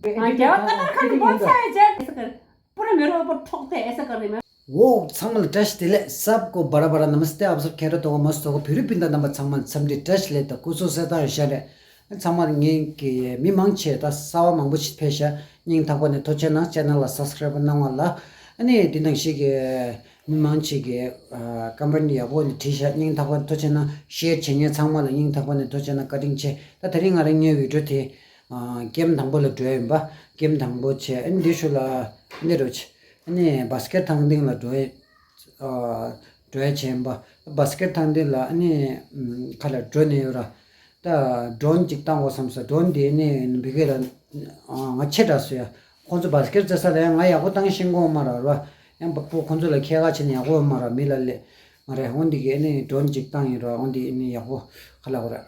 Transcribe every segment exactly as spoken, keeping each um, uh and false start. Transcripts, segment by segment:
རྒྱལ་བ་ཏག་ཏག་ཁ་ནས་མོ་ཚ་ཡ་རྒྱལ། पूरा मेरो ऊपर ठोकते ऐसा करने में। वो ཚང་མ་ལ་བཀྲ་ཤིས་བདེ་ལེགས། सबको बड़ा बड़ा नमस्ते, आप सब खैर तो मस्त होगा। फिर भी पिंडा नंबर ཚང་མ་འཚམས་འདྲི་བཀྲ་ཤིས་བདེ་ལེགས་དང་སྐུ་གཟུགས་གསལ་ཐང་ཡོད་ཤག་རེད། ཚང་མ་ངེད་ཀྱི་མི་མང་ཆེ་ད་གསར་བ་མང་པོ་ཞིག་ཕེབས་ཤག་སྙིང་ཐག་པ་ནས་ཐུགས་རྗེ་གནང་། ཆེ་ནལ་ལ་སབ་སི་ཀ་རེབ་གནང་བ་ལ། ཨ་ནི་འདི་ནང་བཞིན་གྱི་མི་མང་ཆེ་གི་ཨ་ཀོ་མེན་ཊི་ཡག་པོ་ནས་བྲིས་ཤག་སྙིང་ཐག་པ་ནས་ཐུགས་རྗེ་གནང་། ཤེར་བྱེད་མཁན་ཚང་མ་ལ་སྙིང་ཐག་པ་ནས་ཐུགས་རྗེ་གནང་། བཀའ་དྲིན་ཆེ། ད་དེ་རིང་ང་རང་ངའི་བི་ཌིའོ་དེ་ཨ་ཀེམ་དང་པོ་ལ་འགྲོ་ཡ་ཡིན་པ། ཀེམ་དང་པོ་བྱས། ཨ་ནི་འདི་ཤུལ་ལ་འདི་འགྲོ་བྱས། ཨ་ནི་བ་སི་ཀེཊ་ཐང་སྟེང་ལ་འགྲོ་ཡ། ཨ་འགྲོ་ཡ་བྱས་ཡིན་པ། བ་སི་ཀེཊ་ཐང་སྟེང་ལ་ཨ་ནི་ཨམ་ཁ་ལ་འགྲོ་ནས་ཡོད་ར། ད་ཌོ་རོན་ཅིག་བཏང་དགོས་བསམ་ས། ཌོ་རོན་དེ་ནི་བི་གེ་ལ་ང་ཆེ་དྲགས་སོ་ཡ། ཁོང་ཚོ་བ་སི་ཀེཊ་རྩེ་ས་ལ་ཡང་ང་ཡག་པོ་བཏང་ཤེས་ཀྱི་ཡོད་མ་རེད་ར། ཡང་བ་སྤུ་ཁོང་ཚོ་ལ་ཁྱད་ཁ་བྱས་ནས་ཡག་པོ་ཡོད་མ་རེད། མི་ལ་ལས་མ་རེད། འོན་ཏེ་གི་ཨ་ནི་ཌོ་རོན་ཅིག་བཏང་ཡིན་ར། འོན་ཏེ་ཨ་ནི་ཡག་པོ་ཁ་ལ་གོ་ར།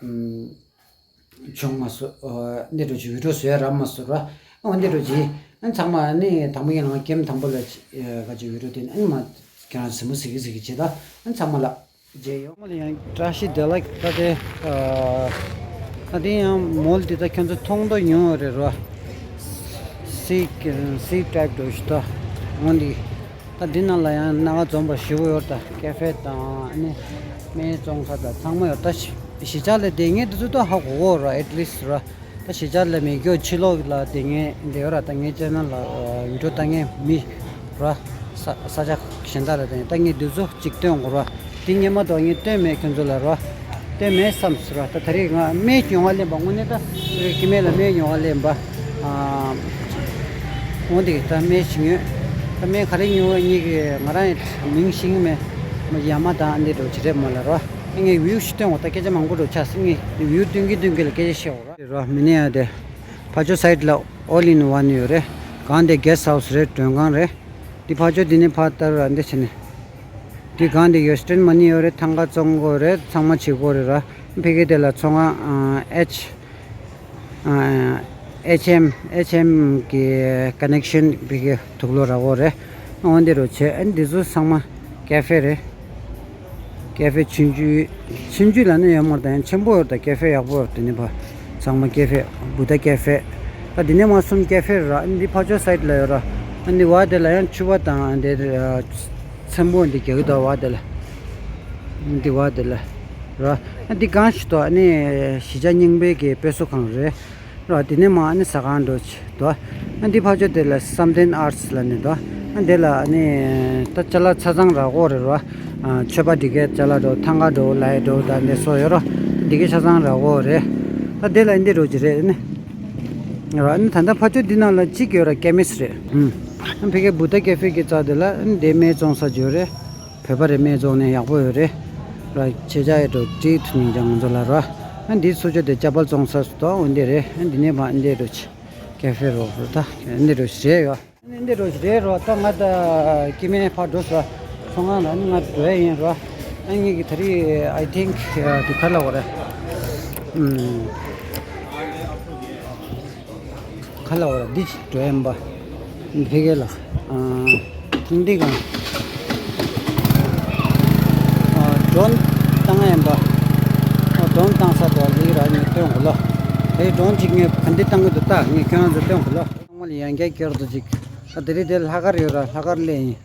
བྱུང་མ་སོང་། འདི་འདྲ་ཅིག་བི་ཌིའོ་བཟོ་ཡ་རག་མ་སོང་ར། འོ་འདི་འདྲ་ཅིག་ཨ་ཚང་མ་ཨ་ནི་དང་པོ་ཡིན་ན་ཀེམ་དང་པོ་ལ་ཅིག་ག་ཅིག་བི་ཌིའོ་དེ་ཨ་ནི་མ་ཁྱེད་རང་གཟིགས་མོ་གཟིགས་ཀྱི་གཟིགས་ཀྱི་བྱེད། ད་ཨ་ཚང་མ་ལ་མཇལ་ཡོང་། ཡང་བཀྲ་ཤིས་བདེ་ལེགས། ད་དེ་ད་དེ་ཡང་མོལ་འདི་ད་ཁྱོད་ཚོ་མཐོང་དོ་ཡོང་བ་རེད་ར། སི་སི་ཊའིབ་འདྲ་ཞིག་ད་འོ་འདི། ད་འདི་ནང་ལ་ཡང་སྣ་ཁ་འཛོམས་པ་ཞེ་པོ་ཡོད། ད་ཀེ་ཧྥེ་དང་ཨ་ནི་སྨན་བཙོང་ས་དང་ཚང་མ་ཡོད། ད་གཞིས་ཆགས་ལ་བསྡད་མཁན་དེ་ཚོ་ད་ཧ་གོ་གོ་ར། ཨེཊ་ལིསཊ་ར། ད་གཞིས་ཆགས་ལ་མེད་རྒྱུ་ཕྱི་ལོགས་ལ་བསྡད་མཁན་འདི་ཡོད་ར། ད་ངའི་ཅེ་ནལ་ལ་བི་ཌིའོ་ལྟ་མཁན་མི་ར། ས་ས་ཆ་གཞན་དག་ལ་བསྡད་མཁན། ད་ངས་འདི་ཚོ་གཅིག་སྟོན་དགོས་ར། འདི་སྔོན་མ་དང་ངས་སྟོན་མེད་ཁྱོད་ཚོ་ལ་ར། སྟོན་མེད་བསམ་སོང་ར། ད་ད་རེས་ང་སྨན་ཉོ་བ་ལེན་པ། དངོས་གནས་ད་རེས་ཀྱི་སྨན་ལ་སྨན་ཉོ་བ་ལེན་པ། ཨ་འོ་འདི་ད་སྨན་ཞིག་ཉོས། ད་སྨན་ག་རེ་ཉོ་བ་གཉིས་ཀྱི་ང་རང་ཡི་མིང་ཤེས་ཀྱི་མེད། མ་ཡ་མ་དང་འདི་འདྲ་ཅིག་རེད་མོ་ལ་ར། ངས་བིའུ་ཞིག་སྟོན་འོ། ད་སྐད་ཆ་མང་པོ་འགྲོ་ཆགས་སོང་། ངས་བིའུ་སྟོན་གྱིན་སྟོན་གྱིན་ལ་སྐད་ཆ་བཤད་འོ་ར། ར་མི་ནི་ཡ་དེ་ཕ་ཇོ་སའིཌ་ལ་ཨོལ་ཨིན་ཝན་ཡོད་རེད། གང་དེ་གེ་སི་ཊི་ཧའུ་སི་རེད། མགྲོན་ཁང་རེད། འདི་ཕ་ཇོ་འདི་ནས་ཕར་ལྟ་ར། འདི་བྱས་ནས་འདི་གང་དེ་ཡོད། སི་ཊེན་མ་ནི་ཡོད་རེད། ཐང་ག་བཙོང་དགོས་རེད། ཚང་མ་བྱེད་དགོས་རེད་ར། ཕ་གི་དེ་ལ་ཚོང་ཁང་ཨེཆ་ཨེཆ་ཨེམ་ཨེཆ་ཨེམ་གི་ཀ་ནེག་ཤན་ཕ་གི་དུག་ལོག་རག་གོ་རེད། འོ་འདི་རུ་བྱས། ཨ་ནི་འདི་ཚོ་ཚང་མ་ཀེ་ཧྥེ་རེད། ཀེ་ཧྥེ་ཆུང་ཆུང་། ཆུང་ཆུང་ལ་ནི་ཡོད་མ་རེད། ད་ཡང་ཆེན་པོ་ཡོད། ད་ཀེ་ཧྥེ་ཡག་པོ་ཡོད། དེ་ནི་བ་ཚང་མ་ཀེ་ཧྥེ། བུ་ད་ཀེ་ཧྥེ། ད་འདི་ནས་མ་གསུམ་ཀེ་ཧྥེ་ར། ཨ་ནི་འདི་ཕ་ཇོ་སའིཌ་ལ་ཡོད་ར། ཨ་ནི་བ་དེ་ལ་ཡང་ཕྱུ་པ་དང་འདི་ཚེམ་བུ་འདི་རྒྱག་གི་འདུག་བ་དེ་ལ། འདི་བ་དེ་ལ་ར། ཨ་འདི་གང་ཞིག་ཏོ། ཨ་ནི་གཞིས་ཆགས་རྙིང་པའི་གི་དཔེ་གསོ་ཁང་རེད་ར། དེ་ནས་མ་ཨ་ནི་ཟ་ཁང་འགྲོ་ཆེ་དོ། ཨ་འདི་ཕ་ཇོ་དེ་ལ་སམ་ཐིང་ཨར་ཊི་ལ་ནི་དོ། ཨ་འདི་ལ་ཨ་ནི་ད་ཅ་ལག་ཆ་ཚང་རག་གོ་རེད་ར། མཆོད་པ་འདི་གའི་ཅ་ལག་འགྲོ། ཐང་ག་འགྲོ། ལའི་འགྲོ། ད་འདི་སོ་ཡོད་ར། འདི་གའི་ཆ་ཚང་རག་གོ་རེད། ད་དེ་ལ་ཨ་འདི་འགྲོ་ཆེ་རེད་ཨ་ནི། ར་ཨ་ནི་ད་ལྟ་ཕ་ཇོ་འདི་ནང་ལ་གཅིག་ཡོད་ར། ཀེ་མིས་རེད། ཨ་ཕ་གི་བུ་ད་ཀེ་ཧྥེ་གི་རྩ་དེ་ལ་ཨ་ནི་དེ་སྨན་བཙོང་ས་ཡོད་རེད། བོད་པ་རེད། སྨན་བཙོང་ནས་ཡག་པོ་ཡོད་རེད་ར། ཆེ་ཆ་ཡོད་འགྲོ། ཏྲི་ཐུ་ཉིན་ཅང་ང་ཚོ་ལ་ར། ཨ་འདི་ཚོ་ཆོས་དེ་ཅ་པལ་བཙོང་ས་སུ་དོ། འོ་འདི་རེད། ཨ་འདི་ནས་མ་འདི་རུ་ཆེ་ཀེ་ཧྥེ་རོ་རོ། ད་འདི་རུ་རེད་ཡོད། འདི་རུ་རེད་རོ། ད་ང་ད་ཀི་མེ་ཕ་འགྲོ་ས་ཚོང་ཁང་ལ་ནི་ང་འགྲོ་ཡ་ཡིན་རོ། ཨ་ངེད་ཀྱི་ད་རེས་ཨའི་ཐིང་ཀི་དེ་ག་ལ་བ་རེད། ཨུམ། ག་ལ་བ་ར་འདི་ཅིག་འགྲོ་ཡིན་པ། ཕ་གི་ལ། ཨ། ཐང་འདི་གང་། ཨ། ཌོན་བཏང་ཡིན་པ། ཨ། ཌོན་བཏང་ས་དོ་ལི་ར་ནི་སྟོན་གོ་ལོ། དེ་ཌོན་ཅིག་ངས་ག་འདི་བཏང་གི་འདུག་ད་ངས་ཁྱོད་རང་ཚོ་སྟོན་གོ་ལོ། ཚང་མ་ལ་ཡང་བསྐྱར་བསྐྱར་དུ་ཅིག་ད་དེ་རིང་དེ་ལྷག་དཀར་ཡོད་ར། ལྷག་དཀར་ལས་ཡིན།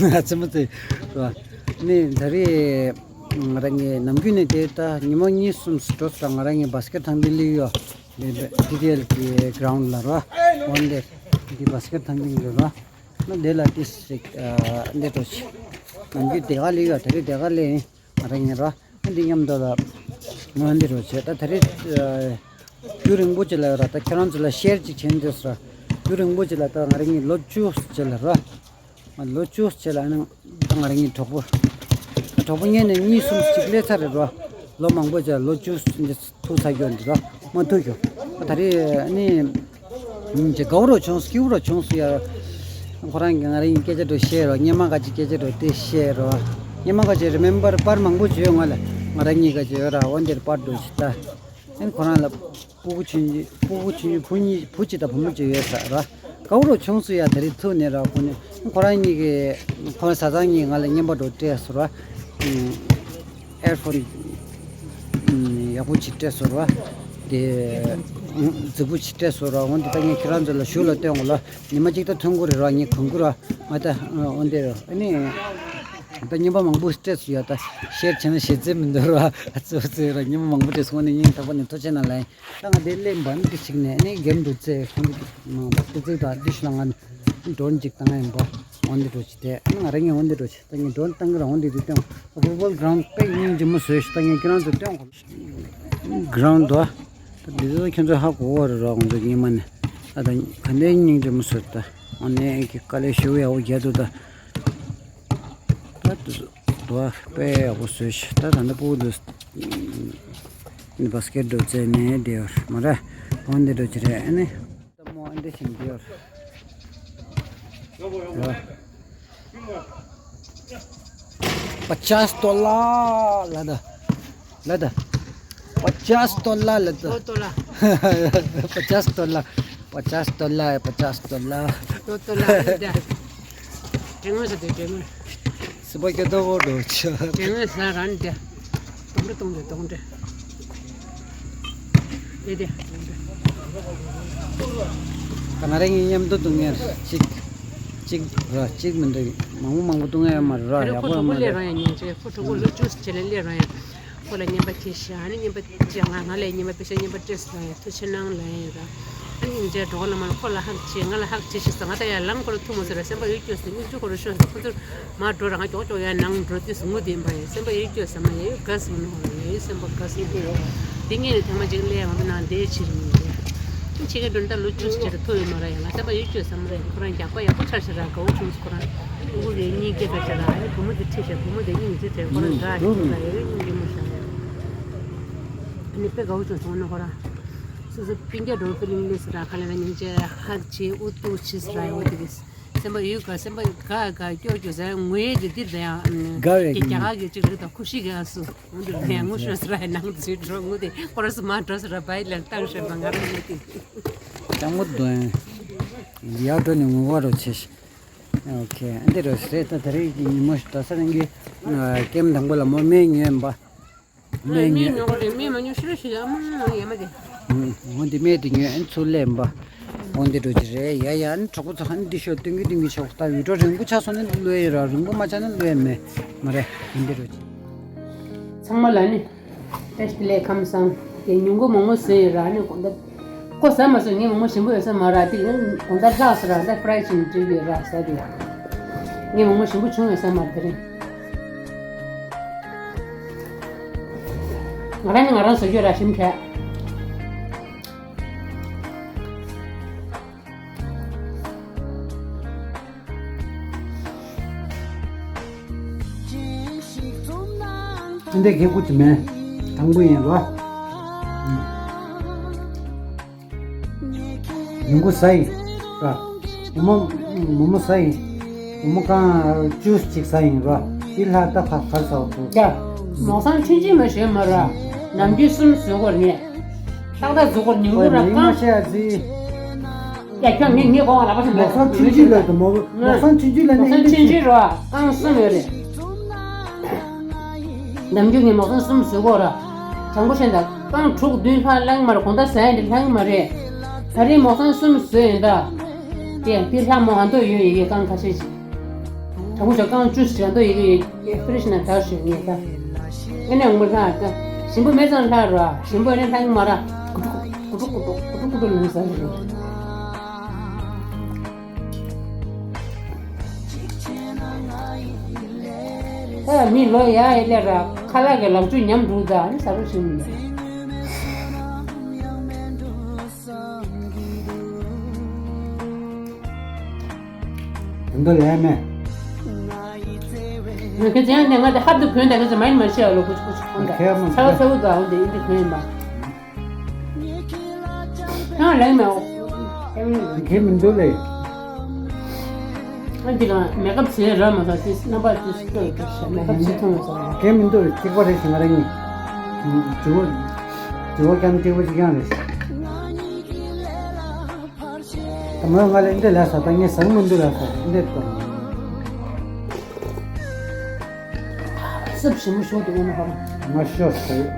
ང་ཚོ་མ་ཚོས་ར། ནི་ད་རེས་ང་རང་ངས་ནམ་རྒྱུན་ནས་དེ་ད་ཉི་མ་གཉིས་གསུམ་འགྲོ་ས་ང་རང་ངས་བ་སི་ཀེཊ་ཐང་འདི་ལི་ཡོད། ཌི་ཊི་ཨེལ་གི་གྷི་རའུན་ཌི་ལ་ར། འོན་ཏེ་འདི་བ་སི་ཀེཊ་ཐང་ལིང་རེད་ར། ན་དེ་ལ་ཏིས་ཅིག་ཨ་འདི་འགྲོ་ཆེ། ནམ་རྒྱུན་དེ་ག་ལི་ཡོད། དེ་རིང་དེ་ག་ལི་ཡིན། ང་རང་ཡིན་ར། ཨ་འདི་མཉམ་དུ་ལ་ང་འདི་འགྲོ་ཆེ། ད་དེ་རིང་ཨ་རྒྱུན་རིང་པོ་ཅིག་ལ་ཡོད་ར། ད་ཁྱེད་རང་ཚོ་ལ་ཤེར་ཅིག་བྱེད་འདོད་ས་ར། རྒྱུན་རིང་པོ་ཅིག་ལ་ད་ང་རང་ངས་ལོ་བཅུ་ཅིག་ལ་ར། ལོ་བཅུ་ཅིག་ལ་ནི་ང་རང་ངའི་གྲོགས་པོ། གྲོགས་པོ་ངས་ནས་གཉིས་གསུམ་ཅིག་སླེབས་ཚར་རེད་རོ། ལོ་མང་པོ་ཅིག་ལོ་བཅུ་འདི་ཐུག་ཚར་རྒྱུ་འདི་རོ། མ་ཐུག་རྒྱུ། ད་རེས་ནི་ཅིག་དགའ་བོ་རོ་བྱུང་སྐྱིད་པོ་རོ་བྱུང་སུ་ཡ། ཁོ་རང་གིས་ང་རང་ངའི་སྐད་ཆ་འགྲོ་བཤད་རོ། སྔོན་མ་ག་ཅིག་སྐད་ཆ་འགྲོ་དེ་བཤད་རོ། སྔོན་མ་ག་ཅིག་རི་མེམ་བར་པར་མང་པོ་བྱོས་ང་ལ་ང་རང་གཉིས་ག་ཅིག་ཡོད་ར། འོན་ཏེ་པར་འགྲོ་ཅིག་ད། ཨན་ཁོ་རང་ལ་སྤུ་གུ་ཆུང་ཆུང་སྤུ་གུ་ཆུང་ཆུང་བུ་གཉིས་བུ་གཅིག་དང་བུ་མོ་གཅིག་ཡོད་ས་ར། དགའ་བོ་རོ་བྱུང་སུ་ཡ། དེ་རིང་ཐུག་ནས་ར་ཁོ་ནི་ཁོ་རང་གཉིས་ཀྱི་ཁོ་བཟའ་ཚང་གཉིས་ང་ལ་རྔན་པ་འགྲོ་སྤྲད་སོང་ར། ཨེར་ཕོན་ཡག་པོ་ཅིག་སྤྲད་སོང་ར། དེ་ རྫིག་པོ་ཅིག་སྤྲད་སོང་ར། འོན་ཏེ་ད་ངས་ཁྱེད་རང་ཚོ་ལ་ཞུ་ལ་སྟོན་དགོས་ལ། ཉི་མ་གཅིག་ད་ཐོན་གི་རེད་ར། ངས་གོན་གི་ར། ང་ད་འོན་ཏེ་ར་ཨ་ནི་ད་རྔན་པ་མང་པོ་སྤྲད་སོང་ཡ། ད་ཤེར་བྱས་ན་ཞེ་ཚད་མི་འདུག་ར། ཨ་ཙི་ཙི་ར། རྔན་པ་མང་པོ་སྤྲད་སོང་། ཨ་ནི་སྙིང་ཐག་པ་ནས་ཐུགས་རྗེ་གནང་ལབ་ཡིན། ད་ང་དེ་ལས་འབའ་འདི་ཞིག་ནས་ཨ་ནི་གེམ་འགྲོ་ཚེ་ཁོང་གི་མང་པོ་ཏི་ཙི་ད་འདི་ཤི་ལ་ང་ཌོན་ཅིག་བཏང་ཡ་ཡིན་པ། འོན་ཏེ་འགྲོ་ཅི་དེ་ཨ་ནི་ང་རང་ངས་འོན་ཏེ་འགྲོ་ཅི། ད་ངས་ཌོན་བཏང་གི་ར། འོན་ཏེ་འདི་སྟོན། ཕུཊ་བོལ་གྷ་རའུན་ཌ་དཔེ་སྙིང་རྗེ་མོ་བཟོས་ཤག་ད་ངས་ཁྱེད་རང་ཚོ་སྟོན་གོ། གྷ་རའུན་ཌ་དོ། ད་འདི་ཚོ་ཁྱེད་ཚོ་ཧ་གོ་བ་རེད་ར། ང་ཚོ་ཉི་མ་ནས་ཨ་ད་ག་འདྲའི་སྙིང་རྗེ་མོ་བཟོས། ད་འོ་ནས་ཀྱི་དཀའ་ལས་ཞེ་པོ་ཡག་པོ་རྒྱག་འདུག་ད་ད་དུ་དོ་དཔེ་ཡག་པོ་བཟོས་ཤག་ད་ད་ལྟ་ཕྲུ་གུ་དེ་བཱ་སི་ཀེཊ་འགྲོ་རྩེ་ནས་བསྡད་ཡོད་མ་རེད། འོ་འདི་འགྲོ་ཅི་རེད་ཨ་ནི། ལྟད་མོ་ཨ་འདི་བཞིན་འདི་ཡོད། Пятьдесят доллар ལ་ད། ལ་ད། Пятьдесят доллар ལ་ད། Сто доллар. Пятьдесят доллар. Пятьдесят доллар, пятьдесят доллар. Сто доллар. ལ་ད། དྲན་ངོས་ཟེར་དུས་དྲན་ངོས། སི་པ་སྐྱོ་ཏོ་གོ་འགྲོ་ཆ། དྲན་ངོས་ཟ་ར་ནི་དེ། སྟོང་ཁྲི་སྟོང་ཁྲི་སྟོང་ཁྲི། དེ་དེ། ད་ང་རང་གཉིས་མཉམ་དུ་འདུག་ངེར་གཅིག་གཅིག་ར་གཅིག་མི་འདུག་མང་པོ་མང་པོ་འདུག་ངེ་ཡོད་མ་རེད་ར། ད་རེས་ཡག་ཁོ་པོ་ཡོད་མ་ཕྲུ་གུ་སླེབས་རེད། རོགས་ཡ་ཉིན་གཅིག་ཁོ་ཕྲུ་གུ་ལོ་བཅུ་ཙམ་ལ་སླེབས་རོགས་ཡ། ཁོ་ལ་རྔན་པ་ཁྱེར་ཤག་ཨ་ནི་རྔན་པ་ཅིག་ང་ང་ལ་རྔན་པ་ཕུལ་ཤག་རྔན་པ་སྤྲད་སོང་ཡ། ཐུགས་རྗེ་གནང་ལབ་ཡ་ཡོད་ར། ཨ་ནི་ངས་འདྲ་གྲོགས་ལ་མ་ལ་ཁོ་ལ་ཧག་བྱས་ང་ལ་ཧག་བྱས་ཤིག་ཟེར། ང་ད་ཡར་ལངས་ཁོ་ལ་ཐུག་མ་སོང་ར། སེམས་པ་ཡིད་སྐྱོ་སོང་། སྙིང་རྗེ་ཁོ་ར་ཤོར་སོང་། ཁོ་ཚོར་མར་འགྲོ་ར། ང་མགྱོགས་མགྱོགས་ཡར་ནང་འགྲོ་དུས་སུ་ངུ་བསྡད་པ་ཡིན། སེམས་པ་ཡིད་སྐྱོ་ས་མ་ཡིན། དགའ་སོང་ནི་ཧོ་ལ་ཡ་ཡིད་སེམས་པ་དགའ་སོང་ཁོ་ཡོད། དེ་ངས་ནི་ཐེངས་མ་གཅིག་སླེབས་ང་ཚོ་ནང་བསྡད་ཕྱིར་མི་འདུག་ཁྱེད་ཀྱི་འགྲོ་ད་ལོ་བཅུ་ཙམ་ལ་ཐུག་ཡོད་མ་ར། ཡང་ང་སེམས་པ་ཡིད་སྐྱོ་ས་མ་རེད། ཁོ་རང་རྒྱགས་པ་ཡག་པོ་ཆགས་ཤག་ར། དགའ་བོ་བྱུང་སོང་ཁོ་རང་། ཕྲུ་གུ་རེ་གཉིས་སྐྱེས་ཚར་ཤག་ར། ཨ་ནི་བུ་མོ་དེ་ཁྲིད་ཤག་བུ་མོ་དེ་སྙིང་རྗེ་བྱས། ཁོ་རང་འདྲ་ཞིག་ལ་ཡ་ཡིད་སྐྱོ་མོ་ཤག་ར། ཨ་ནི་དཔེ་དགའ་བོ་བྱུང་སོང་ནི་ཁོ་རང་། སོ་སོ་སྤུན་ཀྱག་འགྲོ་ཕི་ལིང་ལེ་སི་ར། ཁ་ལ་ན་སྙིང་རྗེ་ཧག་བྱེད་ཨུ་ཏུ་བྱེད་སི་ར་ཡོད་དེ་གི། སེམས་པ་ཡོད་ག་སེམས་པ་དགའ་དགའ་སྐྱོ་སྐྱོ་ཟེར་ངུ་ཡས་དེ་འདི་ད་ཡང་དགའ་བའི་རྒྱ་གར་གྱི་གཅིག་རེད། ད་ཁུ་ཤི་ག་སུ་འོན་ཏེ་ད་ཡང་ངུ་ཤོར་སི་ར། ཡ་ནང་དུ་ཚུད་འགྲོ་ངུ་དེ་ཁོ་ར་སུ་མ་འགྲོ་སི་ར། བའི་ལན་བཏང་ཤོར་བ་ང་རང་ངུ་དེ་ལྕང་མོ་དོན་ཡག་འགྲོ་ནས་ངུ་བ་རོ་ཆེ་ཤི། ཨོ་ཁེ། ཨ་འདི་རོ་སི་རེད། ད་ད་རེས་ཀྱི་ཉིན་མོ་ཞིག་ད་ས་རང་གི་ཀེམ་དང་པོ་ལ་མོ་སྨན་ཉོས་ཡིན་པ། སྨན་མི་ཉོས། ཉོ་གི་རེད། མི་མ་ཉོ་ཤི་ར་ཤི་ཡ་མ་ཡ་མ་དེ། འོ་འདི་སྨན་དེ་ཉོས་ཨན་ཚུར་སླེབས་པ། འོ་འདི་འགྲོ་གི་རེད་ཡ། ཡ་ཨན་གྲོགས་པོ་ཚོ་ཨན་འདི་ཤོག་སྟོན་གི་སྟོན་གི་ཆོག་ད་བི་ཌིའོ་རིང་པོ་ཆགས་སོང་ན་བླུག་ཡ་ར། རིང་པོ་མ་ཆགས་ན་བླུག་ཡ་མེད་མ་རེད། འོ་འདི་འགྲོ་གི། ཚང་མ་ལ་ནི་བཀྲ་ཤིས་བདེ་ལེགས་ཁམས་བཟང་། དེ་ཉིན་གུང་མོག་མོག་བཟོས་ཡོད་ར། ནི་དགོང་དག་ཁོ་ཟ་མ་སོང་། ངས་མོག་མོག་ཞིམ་པོ་ཡོད་ས་མ་ར། དེ་ཡང་དགོང་དག་བཀྲག་སོང་ར། ད་ཕ་རའི་ཅིག་བསྒྲིགས་ཡོད་ར་ཟ་དེ། ངས་མོག་མོག་ཞིམ་པོ་བྱུང་ཡོད་ས་མ་རེད། དེ་རིང་ང་རང་ནི་ང་རང་བཟོ་རྒྱུ་ར་ཞིམ་དྲགས། འདི་གི་ཀུ་ཅི་མེན། དང་པོ་ཡིན་རོ། ཉིན་གུང་ཟ་ཡིན་ར། བུ་མོ་བུ་མོ་ཟ་ཡིན། བུ་མོ་གང་ཅུས་ཅིག་ཟ་ཡིན་ར། འདི་ལྷག་ད་ཁ་ཁར་ཟ་འོ་ཐུ། ཡ། མོག་སང་ཆུན་ཆུན་མ་ཞོན་མ་ར། ནམ་རྒྱུན་གསུམ་བཟོ་གོ་ནས། ཏག་ཏག་བཟོ་གོ་ཉིན་གུང་ར་ཀང་། ཤ་ཟི། ཡ་ཁྱོད་ངས་ངས་གོང་ལ་བ་སེ་མོག་སང་ཆུན་ཆུན་ལ་དུ་མོག་མོག་སང་ཆུན་ཆུན་ལ་ནི་མོག་སང་ཆུན་ཆུན་ར་ཀང་གསུམ་ཡོད་རེད། ནམ་རྒྱུན་ངས་མོག་སང་གསུམ་བཟོ་གོ་ར། དྲང་པོ་བཤད་ན་རྐང་དྲུག་བདུན་ལྷག་ལྷག་མ་རེད། དགོང་དག་ཟ་ཡ་འདི་ལྷག་མ་རེད། ད་རེས་མོག་སང་གསུམ་བཟོས་ཡོད་ད། དེ་འདི་ལྷག་མོ་ཨ་མདོ་ཡོད་ཡོད་ཡོད་རྐང་ཁ་ཤས་ཤིག་དྲང་པོ་བྱས་རྐང་བཅུ་ཞིག་ཨ་མདོ་ཡོད་ཡོད་ཡོད་ཕི་རི་ཇི་ནང་བཞག་ཞོག་ངས་ད། ཨེ་ནས་འོང་པ་ལྷག་ད། ཞིམ་པོ་མེད་ཙང་ལྷག་ར། ཞིམ་པོ་ཨེ་ནས་ལྷག་མ་ར། གུ་ཀྲུག་གུ་ཀྲུག་གུ་ཀྲུག་གུ་ཀྲུག་ལངས་ཟ་ཞོག་ད་མི་ལོ་ཡ་ཨེ་ལས་ར། ཁ་ལག་གི་ལག་འཇུ་ཉམས་འགྲོ་ད། ཨ་ནི་ཟ་རུ་ཞིམ་མེད། དེ་འདྲ་ལས་མེད། ངས་ཁྱེད་ཚང་ནས་ང་དེ་ཧབ་ཏུ་གོན་ད་གི་ཚེ་མ་ཡིན་མ་ཤེས་ལོ། ཀུ་ཅི་ཀུ་ཅི་གོན་ད། ཁྱེད་མ་ཚ་བ་ཚ་བོ་དང་འོ་དེ་ཡིན་དེ་གོན་ཡིན་པ། ཡང་ལེགས་མེད། ཁྱེད་མི་འདུག་ལེ། ཨ་འདི་ག་མེ་ཀབ་བྱས་ར་མ་ཟ། དེ་རྣམ་པ་དེ་སུ་ལྟོས་ཀྱི་ཤ་མེ་ཀབ་བྱས་ཐོན་མ་ཟ། ཁྱེད་མི་འདུག་ལེ། གཅིག་པ་རེད་ཤི་ང་རང་གཉིས། ཇུ་བོ་ཇུ་བོ་ཀྱང་གཅིག་པ་གཅིག་རྐྱང་རེད་ཤི། ད་མོས་ང་ལ་འདི་ལ་ས་ད་ངས་ཟང་མི་འདུག་ལ་ས་འདི་ལྟ། སུབ་ཞིམ་པོ་ཞོག་འདུག་ཨ་མ་ཧ་ར། ང་ཤོར་ཟེར།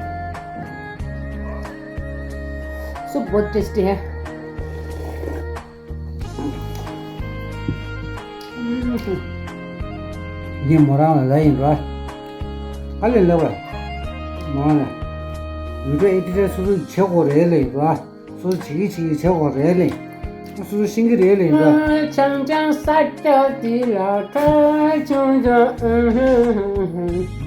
སུབ་ ཨོ་ཏེ་སི་ཏི་ཧེ། ངས་མོ་རང་ལ་ལབ་ཡིན་ར། ཨ་ལས་ལབ་པ། མོ་རང་ལ། བི་ཌི་ཡོ་ཨེ་ཌི་ཊར་སོ་སོས་བྱེད་དགོས་རེད་ལབ་ཡིན་ར། སོ་སོ་བྱེད་ཀྱི་བྱེད་ཀྱི་བྱེད་དགོས་རེད་ལབ་ཡིན། སོ་སོ་ཤེས་ཀྱི་རེད་ལབ་ཡིན་ར། ཆང་ཆང་ས་སྐྱ་དེ་ལ་ཁ་ཆུང་ཆུང་། ཨ་ཚ།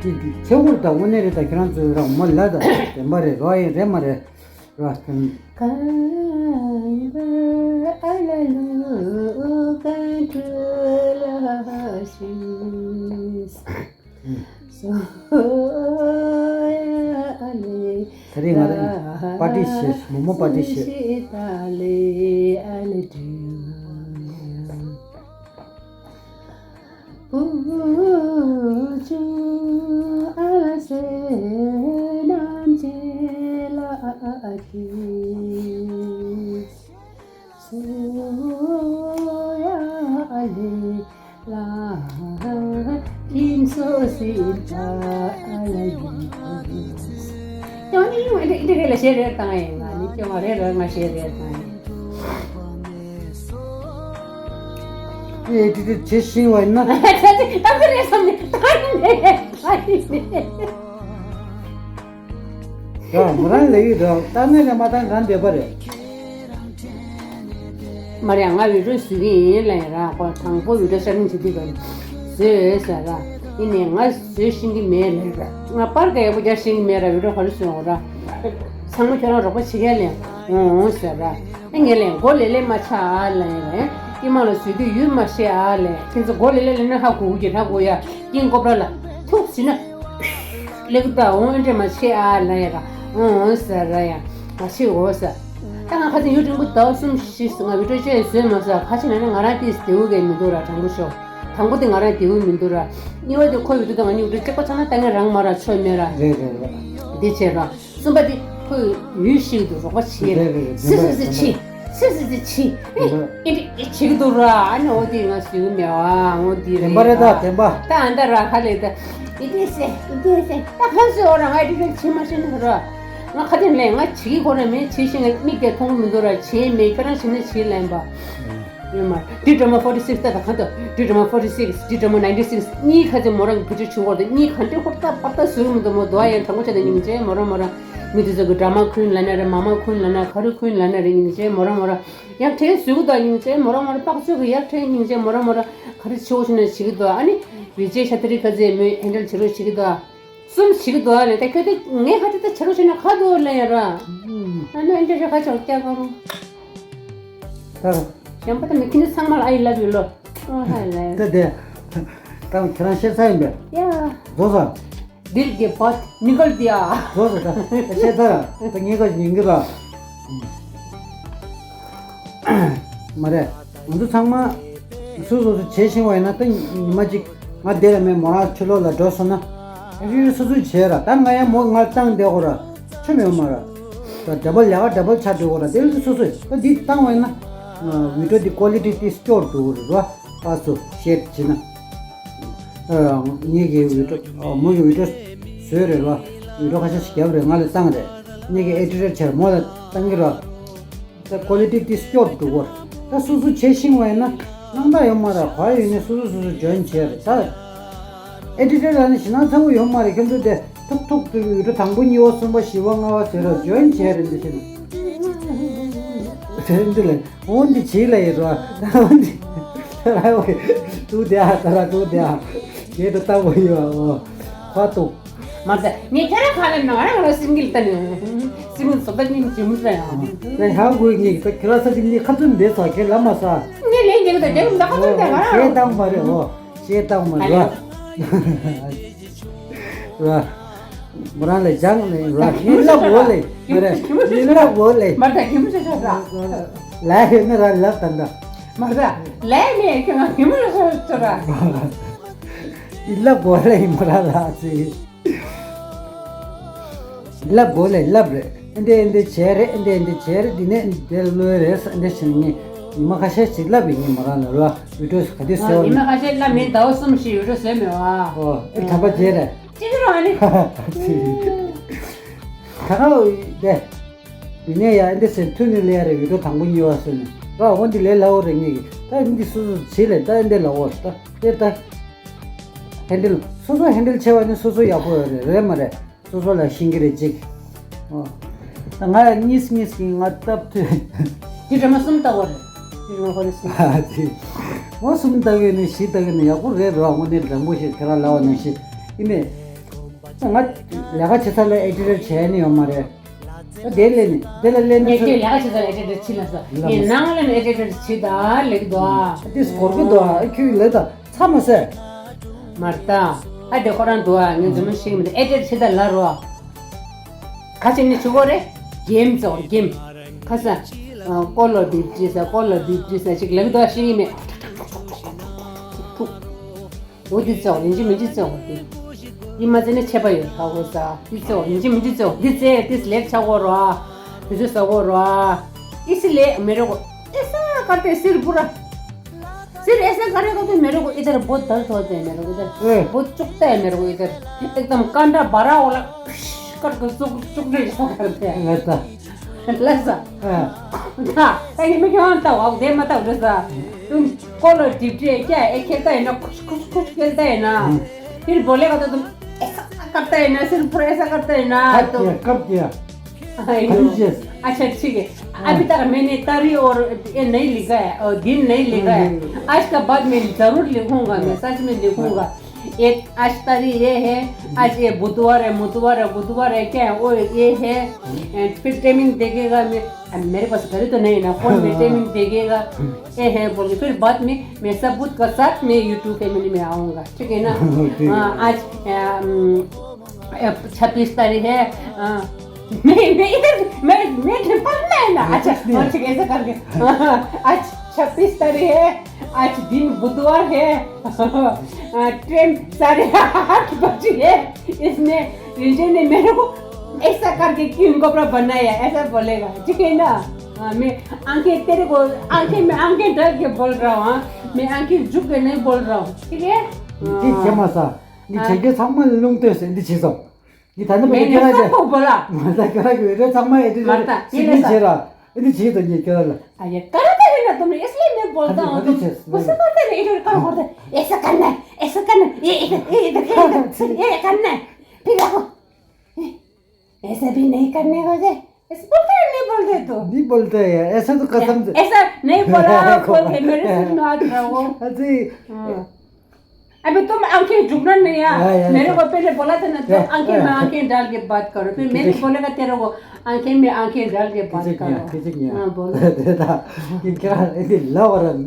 འདི་འདི་བྱེད་དགོས་རེད་ད། དངོས་གནས་རེད་ད། ཁྱེད་རང་ཚོས་རང་མོ་ལ་ད་བདེན་པ་རེད་ར། ཡིན་རེད་མ་རེད་ར། ད་རེས་ང་རང་པར་ཊི་བྱེད། མོག་མོག་པར་ཊི་བྱེད། ཡང་ནི་ཡང་འདི་འདི་རེད་ལ་གཞས་རེ་བཏང་ཡིན། ང་ནི་སྐྱོ་བ་རེད་ར། ང་གཞས་རེ་བཏང་ཡིན། ཨེ་འདི་འདི་བྱེད་ཤེས་པ་ཡིན་ན། ད་ག་རེད་བསམ་ནས་བཏང་ཡིན་ནས། ཡ་མོ་རང་ལབ་ཡོད་འགྲོ། བཏང་ནས་ལས་མ་བཏང་གང་བསྡད་པ་རེད། མ་རེད། ང་བི་ཌི་ཡོ་བཟོ་གི་ཡིན་ལབ་ཡིན་ར། ཁོ་དང་པོ་བི་ཌི་ཡོ་ཤར་རིང་བྱེད་དུས་ག་བཟོས་ཟེར་ར། ཡིན་ནའི་ང་བཟོ་ཤེས་ཀྱི་མེད་ལབ་ར། ང་པར་ག་ཡག་པོ་རྒྱག་ཤེས་ཀྱི་མེད་ར། བི་ཌི་ཡོ་ག་རེ་བཟོས་འོང་ར། ཚང་མ་ཁྱོད་རང་རོགས་པ་བྱེད་ག་ལབ་འོང་ཟེར་ར། ཨ་ངས་ལབ་མགོ་ལེ་ལེ་མ་ཆགས་ཨ་ལབ་ཡིན་ར། ཀྱེ་མ་ལ་བཟོས་དུས་ཡུལ་མ་ཤེས་ཨ་ལབ། ཁྱེད་ཚོ་མགོ་ལེ་ལེ་ལབ་ན་ཧ་གོ་གི་ཧ་གོ་ཡ། ཀྱེ་ཀོ་པ་ར་ལ་ཐུག་ཟིན་ན། ལེགས་ད་འོང་། ཨེ་འདྲས་མ་བྱེད་ཨ་ལབ་ཡ་ར། འོང་འོང་ཟེར་ར་ཡ། མ་བྱེད་འོ་ཟེར། ད་ང་ཁ་སང་ཡུན་རིང་པོ་ཟླ་བ་གསུམ་བཞི་ང་བི་ཌི་ཡོ་ཅིག་བཟོས་མ་སོང་། ག་ཅི་ལབ་ན་ང་རང་ཏིས་བདེ་པོ་གས་མི་འདུག་ར། དྲང་པོ་ཤོད། དང་པོ་དེ་ང་རང་བདེ་པོ་མི་འདུག་ར། གཉིས་པ་དེ་ཁོ་བི་ཌི་ཡོ་དང་ང་གཉིས་བི་ཌི་ཡོ་གཅིག་པ་ཆགས་ན་ད་ངས་རང་མ་ར་ཆོད་མེད་ར། རེད་རེད་རེད། འདི་བྱས་ར། གསུམ་པ་དེ་ཁོས་ཡུལ་ཤེས་ཀྱི་འདུག་རོགས་པ་བྱེད། རེད་རེད་རེད། སི་སི་སི་ཕྱི། སི་སི་སི་ཕྱི། ཨེ་འདི་ཨེ་བྱེད་ཀྱི་འདུག་ར། ཨ་ནི་འོ་དེ་ང་སུས་མེད་བ། འོ་དེ་རེད། བདེན་པ་རེད་ད། བདེན་པ། ད་ཨ་ད་ར་ཁ་ལས་ད་ཨི་དེ་སེ་ཨི་དེ་སེ་ད་ཁ་སུ་འོ་ར། ང་ཨི་དེ་བྱེད་མ་ཤེས་ན་ར། ང་ཁ་དེ་ལས་ང་བྱེད་ཀྱི་ཁོ་ར་མེད། བྱེད་ཤེས་ང་མིག་དེ་མཐོང་གི་མི་འདུག་ར། བྱེད་མེད། ཁྱོད་རང་བྱེད་ན་བྱེད་ལན་པ། ཡོད་མ་རེད། ཌི་ཌི་མོ་ཕོར་ཊི་སིགས་ད་ད་གང་ལྟར་ཌི་ཌི་མོ་ཕོར་ཊི་སིགས། ཌི་ཌི་མོ་ནའིན་ཊི་སིགས་གཉིས་ཁ་ཚེ་མོ་རང་གི་བི་ཌི་ཡོ་བྱུང་བར་དུ་གཉིས་གང་འདྲ་ཧོར་ཏ་པར་ཏ་བཟོས་མི་འདུག་མོ། དོ་ཡང་དྲང་པོ་བྱས་ཏེ་སྙིང་རྗེ་མོ་རང་མོ་རང་། མི་དེ་ཚོ་གི་ཌ་ར་མ་ཁུན་ལབ་ན་རེད། མ་མ་ཁུན་ལབ་ན་ག་རེ་ཁུན་ལབ་ན་རེད། སྙིང་རྗེ་མོ་རང་མོ་རང་། ཡག་ཕྲན་བཟོས་གི་འདུག་སྙིང་རྗེ་མོ་རང་མོ་རང་། དཔག་ཚོད་གི་ཡག་ཕྲན་སྙིང་རྗེ་མོ་རང་མོ་རང་། ག་རེ་བྱེད་འོ་ཞིག་ན་བྱེད་གི་འདུག་ཨ་ནི་བི་ཇེ་ཤ་ཏི་རི་ཁ་ཚེ་མོས་ཧེན་ཌལ་བྱེད་རོགས་བྱེད་གི་འདུག་གསུམ་བྱེད་ཀྱི་འདུག་ཨ་ལས། ད་ཁྱོད་དེ་ངའི་ཁ་དེ་ད་བྱེད་རོགས་བྱེད་ན་ཁ་དོ་ལ་ཡ་ར། ཨ་ནི་ཨ་འདྲ་ཞིག་ཁ་ཆེ་བ་སྐྱག་ག་རུ། ད་གཞན་པ་ད་མི་ཁྱེད་ཚོ་ཚང་མ་ལ་ཨ་ཡི་ལབ་ཡོད་ལོ། ཨོ་ཧ་ལས། ད་དེ་ད་ཁྱེད་རང་བཤད་ཚར་ཡིན་པས། ཡ། རྫོགས་སོང་། दिल के बात निकल दिया། རྫོགས་སོང་། ད་བཤད་ཚར། ད་ངས་ཁ་ཞིག་ཡིན་གི་ར། མ་རེད། ང་ཚོ་ཚང་མ་སོ་སོ་སོ་བྱེད་ཤེས་པ་ཡིན་ན། ད་ཉི་མ་གཅིག་ང་འདི་ལ་མེད། མོ་རང་ཕྱི་ལོགས་ལ་འགྲོ་སོང་ན། ཨ་ཕྱི་སོ་སོས་བྱེད་ར། ད་ང་ཡང་མོ་ང་བཏང་བསྡད་དགོས་ར། ཆོ་མེད་མ་ར། ད་ཌ་བལ་ལས་ཀ་ཌ་བལ་ཆགས་འགྲོ་དགོས་ར། དེ་ལ་སོ་སོས་ད་འདི་བཏང་བ་ཡིན་ན། བི་ཌི་ཡོ་འདི་ཀོ་ལི་ཊི་དེ་སྐྱོ་འགྲོ་གི་རེད་ར། ཨ་སོ་བཤད་བྱེད་ན། ངེད་ཀྱི་བི་ཌི་ཡོ་མོ་གི་བི་ཌི་ཡོ་བཟོས་རེད་ར། བི་ཌི་ཡོ་ཁ་ཤས་ཤིག་བརྒྱབ་རེད། ང་ལ་བཏང་རེད། ངེད་ཀྱི་ཨེ་ཌི་ཊར་བྱས་ར། མོ་ལ་བཏང་གི་ར། ད་ཀོ་ལི་ཊི་དེ་སྐྱོ་འགྲོ་གོ། ད་སོ་སོ་བྱེད་ཤེས་པ་ཡིན་ན་སྣང་དག་ཡོད་མ་རེད། ག་ཡོད་ནས་སོ་སོ་སོ་སོ་འཇོན་བྱས་རེད། ད་ཨེ་ཌི་ཊར་ལ་ནི་ཞེད་སྣང་ཚ་པོ་ཡོད་མ་རེད། ཁྱོད་ཚོ་དེ་ཐུག་ཐུག་ཏུ་བི་ཌི་ཡོ་དང་པོ་གཉིས་པ་གསུམ་པ་བཞི་པ་ལྔ་པ་ཟེར་ར། འཇོན་བྱས་རེད། འདི་བྱས་ནས་དེ་འདི་ལས་འོ་འདི་བྱེད་ལ་ཡོད་ར། ད་འོ་འདི་ལ་འོ་ཏུ་དེ་ཨ་ད་ར་ཏུ་དེ་ཨ་ངས་ད་ལྟ་བུ་ཡོད་ཨ། ཁ་ཏུ། མ་ཟད་ངས་ཁྱེད་རང་ཁ་ལ་ནང་རང་ལ་སིང་གིལ་ལྟ་ནས་སིང་གིལ་བཟོ་ལྟ་ཉིན་ཇི་མོ་རེད་ཨ། ད་ཧ་གོ་ངེས་ད་ཁྱེད་རང་ས་ཅིག་ངས་ཁ་ཚུན་འདས་ཚ་ཁྱེད་ལ་མ་ས། ངས་ལན་རྒྱག་གི་ད་རྒྱག་གི་མ་ཁ་ཚུན་འདས་ང་རང་ཞེས་བཏང་མ་རེད་ཨོ། ཞེས་བཏང་མ་རེད་བ། མོ་རང་ལ་སྦྱངས་ནས་ར་ཡིན་ལབ་འོ་ལེ། མ་རེད་ཡིན་ལབ་འོ་ལེ། མ་རེད་ད་གད་མོ་ཤོར་ཤོར་ར། ལ་ཡོད་ན་ར་ལབ་ད་འདྲ། མ་རེད་ད་ལས་ནས་ཁྱོད་ང་གད་མོ་ཤོར་ཤོར་ར། ཡིན་ལབ་འོ་ལེ་མོ་རང་ལ་ཚེ། ལབ་དགོས་ལས་ལབ་རེད། ཨེ་འདྲས་ཨེ་འདྲས་བྱས་རེད། ཨེ་འདྲས་ཨེ་འདྲས་བྱས་རེད། འདི་ནས་འདིར་ལོས་རེད། ཨེ་འདྲས་བྱས་ནས་ཉི་མ་ཁ་ཤས་ཤིག་ལབ་ཡིན། ངས་མོ་རང་ལ་རོ་བི་ཌི་ཡོ་ག་དུས་ཟེར་བ་ཉི་མ་ཁ་ཤས་ལབ་མིན་ཟླ་བ་གསུམ་བཞི་བི་ཌི་ཡོ་བཟོས་མེད་བ། ཨོ་ཨེ་དམ་པ་བྱས་རེད། ཅི་ཟེར་བ་ནི། ཁ་ཁ་དེ། དེ་ནས་ཡ་འདི་ཟེར་མཐུན་ནས་ལས་རེ་བི་ཌིའོ་དང་པོ་གཉིས་པ་སོན་ནས་ར་འོ་འདི་ལས་སླ་བོ་རེད། ངེད་ཀྱི་ད་འདི་སོ་སོ་བྱེད་ལས་ད་འདི་ལ་འོ་ད་དེ་ད་ཧེན་ཌལ་སོ་སོ་ཧེན་ཌལ་བྱས་པ་ནི་སོ་སོ་ཡག་པོ་ཡོད་རེད། རེད་མ་རེད། སོ་སོ་ལ་ཤེས་ཀྱི་རེད་ཅིག་ཨོ། ད་ང་ཡ་གཉིས་གཉིས་ཀྱི་ང་སྟབས་བདེ། འདི་སྒྲོལ་མ་གསུམ་ལྟ་བུ་རེད། འདི་སྒྲོལ་མ་ཧོ་རེ་གསུམ། ཨ་ཙི། ངོ་གསུམ་ལྟ་བུ་ནི་བཞི་ལྟ་བུ་ནི་ཡག་པོ་རེད་རོ། དངོས་གནས་དྲང་པོ་ཞིག་ཁྱེད་རང་ལབ་པ་ནང་བཞིན་ཡིན་ནས། ང་ལས་ཀ་བྱེད་ས་ལ་ཨེ་ཌི་ཊར་བྱས་ནི་ཡོད་མ་རེད། ཨ་དེ་ལས་ནི་དེ་ལ་ལས་ནི་ངས་ཁྱོད་ལས་ཀ་བྱེད་ས་ལ་ཨེ་ཌི་ཊར་བྱེད་ལ་ས། ངས་ནང་ལ་ནི་ཨེ་ཌི་ཊར་བྱེད་ད་ལེགས་འདུག་ཨ། དེ་སྐོར་གི་འདུག་ཨ། ཁྱོད་ལས་ད་ཚ་མ་ཟེར། མར་ད། ཨ་དེ་ཁོ་རང་འདུག་ཨ། ངས་འཛུམ་ཤིག་མི་འདུག་ཨེ་ཌི་ཊར་བྱེད་ད་ལ་རོ། ཁ་ཆེ་ནི་ཆུ་གོ་རེ། གེམ་ཙོ་གེམ། ཁ་ས། ཀོ་ལོ་དིབ་ཏི་ས་ཀོ་ལོ་དིབ་ཏི་ས་ཅིག་ལེགས་འདུག་ཨ། ཤེས་ཀྱི་མེད། འོ་འདི་ཙེའོ་ཡིན་གཅིག་མིན་གཅིག་ཙེའོ་འདི། འདི་མ་ཙེ་ནི་ཆད་པ་ཡོད་ཧ་གོ་ས། འདི་ཙེའོ་ཡིན་གཅིག་མིན་གཅིག་ཙེའོ་འདི་ཙེ་འདི་ལེགས་ཆ་གོ་རོ། དུས་ཚོད་ས་གོ་རོ། ཨི་སི་ལེ་མེ་རོ་གོ། ཨེ་ས་ཀར་ཏེ་སིར་པུ་ར། སིར་ཨེ་ས་ཀར་ཏེ་ཀོ་ཏེ་མེ་རོ་གོ་ཨི་དར་བོ་དར་ཐོ་ཏེ་མེ་རོ་གོ་ཨི་དར། ཨེ། བོ་ཅུག་ཏེ་མེ་རོ་གོ་ཨི་དར། ཨེག་དམ་ཀན་ཏྲ་བ་ར་འོ་ལ། ཀར་ཀ་ཙུག་ཙུག་རེ་ས་ཀར་ཏེ། ལེ་ས། ལགས་སོ། ད་ད་ཡིན་མི་ཁྱོད་ལྟ་བ་དེ་མ་ལྟ་བ་ས། དུམ་ཀོ་ལོ་ཏིབ་ཏི་ཀྱ་ཨེ་ཁྱེར་ལྟ་ཡིན་ན་ཁུ་ཁུ་ཁུ་ཁྱེར་ལྟ་ཡིན་ན། དེར་བོ་ལེ་ག་ད་དུམ་ཨེ་ས་ཀར་ལྟ་ཡིན་ན་སིར་ཕུར་ཨེ་ས་ཀར་ལྟ་ཡིན་ན་དུམ། ཨ་ཡོ། ཨ་ཆ་ཆི་གེ། अभी तक मैंने तारी और ये नहीं लिखा है और दिन नहीं लिखा है। आज का बाद में जरूर लिखूंगा मैं, सच में लिखूंगा। एक आज तारीख ये है, आज ये बुधवार है, मुधवार है, गुरुवार है, क्या है वो ये है। ए, फिर टाइमिंग देखेगा मैं, अब मेरे पास घड़ी तो नहीं है ना, फोन में टाइमिंग देखेगा। ये है बोल के फिर बाद में मैं सबूत का साथ में यूट्यूब फैमिली में आऊंगा, ठीक है ना? हाँ, आज छब्बीस तारीख है। मैं मैं इधर मैं मैं पढ़ना है ना। अच्छा, ठीक है, ऐसा करके। आज छब्बीस तारीख है। आज दिन बुधवार है। टाइम साढ़े आठ बजी है। इसने रिंचन ने मेरे को ऐसा करके क्यों कपड़ा बनाया, ऐसा बोलेगा, ठीक है ना? हाँ, मैं आंखें तेरे को, आंखें में आंखें डाल के बोल रहा हूँ। हाँ, मैं आंखें झुक के नहीं बोल रहा हूँ, ठीक है? འདི་ཁྱེད་མ་ས། འདི་ཁྱེད་ཀྱི་ཚང་མ་ལུང་སྟོན་ཟེར་འདི་བྱེད་སོང་། འདི་ད་ནི་མ་ངས་ཁྱེད་རང་ཚོ་བོ་ལ། མ་ད་ཁྱེད་རང་གི་འོས་འགན་ཚང་མ་ཨེ་འདྲ་མ་ད་ཟེར་འདི་བྱེད་ར། ཨེ་འདི་བྱེད་དོ་ངས་ཁྱེད་རང་ལ། ཨ་ཡ་ཀ་ར་ད་ཡིན་ན་དུམ་ཨེ་སི་ལེ་མེ་བོལ་ད་འོང་དུམ། ཨ་འདི་བྱེད། ཨེ་ས་ཀར་ཏེ་ནི་ཨེ་རུ་ཀར་ཧོར་ཏེ། ཨེ་ས་ཀར་ན་ཨེ་ས་ཀར་ན་ཨེ་ཨེ་ཨེ་ཨེ་ཀར་ན། ཕི་ལ་ཧོ། ऐसा भी नहीं करने को दे। ऐसा बोलता है, नहीं बोलते तू। नहीं बोलते हैं, ऐसा तो कसम से। ऐसा नहीं बोला, बोल के मेरे सिर में हाथ रखो। अजी। हाँ। अभी तुम आंखें झुकना नहीं है। हाँ, यार, मेरे को पहले बोला था ना, तो आंखें में आंखें डाल के बात करो, फिर मैं भी बोलेगा तेरे को, आंखें में आंखें डाल के बात करो। हाँ, बोलो। ད་ཁྱེད་རང་ཨེ་འདི་ལབ་པ་ར།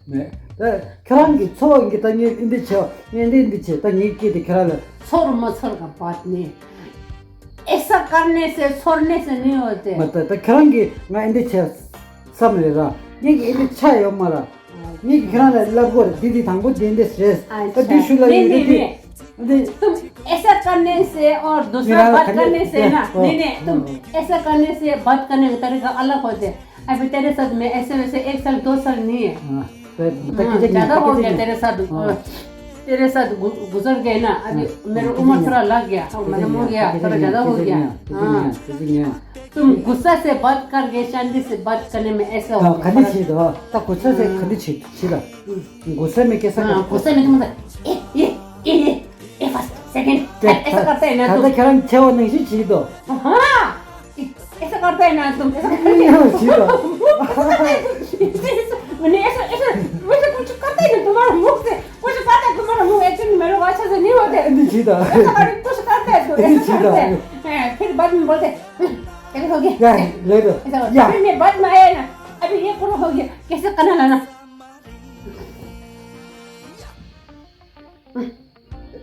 མེད། ད་ཁྱེད་རང་གི་ཚོར་བ་འདི་ད་ངས་འདི་འདི་བྱས། ངས་འདི་འདི་བྱས། ད་ངའི་སྐད་དེ་ཁྱེད་རང་ལ། ཚོར་མ་ཚོར་ག་བར་ནས། ऐसा करने से, छोड़ने से नहीं होते। མ་ད་ད་ཁྱེད་རང་གིས་ང་འདི་འདི་བྱས་བསམ་རེད་ར། ངས་ཀྱི་འདི་འདི་ཆ་ཡོད་མ་ར། ངས་ཀྱི་ཁྱེད་རང་ལ་ལབ་དགོས་རེད། འདི་འདི་དང་པོ་འདི་འདི་རེད། ད་འདི་ཤུ་ལ་ཡོད་འདི་འདི། འདི། तुम ऐसा करने से और दूसरा बात करने से ना, नहीं, नहीं, तुम ऐसा करने से बात करने का तरीका अलग होते हैं। अभी तेरे साथ मैं ऐसे वैसे एक साल, दो साल नहीं है। हाँ, तो, तो हाँ, किसी ने, ज्यादा तो हो किसी गया ने। तेरे साथ, हाँ। तेरे साथ गु-, गुजर गए ना, अभी हाँ, मेरी हाँ, उम्र किसी ने। थोड़ा लग गया, हाँ, किसी मालूम ने, हो गया, किसी थोड़ा ने, ज्यादा हो किसी गया। ने, किसी हाँ। ने, किसी ने। तुम गुस्सा से बात करके शांति से बात करने में ऐसा हो हाँ, गया, खंडित फर्क। चीज हो, तो गुस्सा से हाँ। खंडित चीज, चीज। हम्म। गुस्से में कैसा हाँ, करते? गुस्से में तुम मतलब, ए, ए, ए, ए, ए, first, second, ऐसा करते हैं ना तुम। ཁྱེད་རང་ཆེ་བ་ནང་བཞིན་བྱེད་དོ། हाँ। ऐसा करता है ना तुम, ऐसा करता है। नहीं, नहीं, नहीं, नहीं, ऐसा, ऐसा, वैसे कुछ करता है ना तुम्हारा मुंह से, कुछ करता है तुम्हारा मुंह, ऐसे मेरे को अच्छा से नहीं होते। नहीं, सीधा। ऐसा कर, कुछ करता है तो, नहीं, ऐसा सीधा। करता है। हाँ, फिर बाद में बोलते हैं, "हम्म, कैसे हो गया?" या, ले दो। ऐसा बोलते हैं। या। फिर मैं बाद में आया ना, "अभी ये पूरा हो गया, कैसे करना लाना?"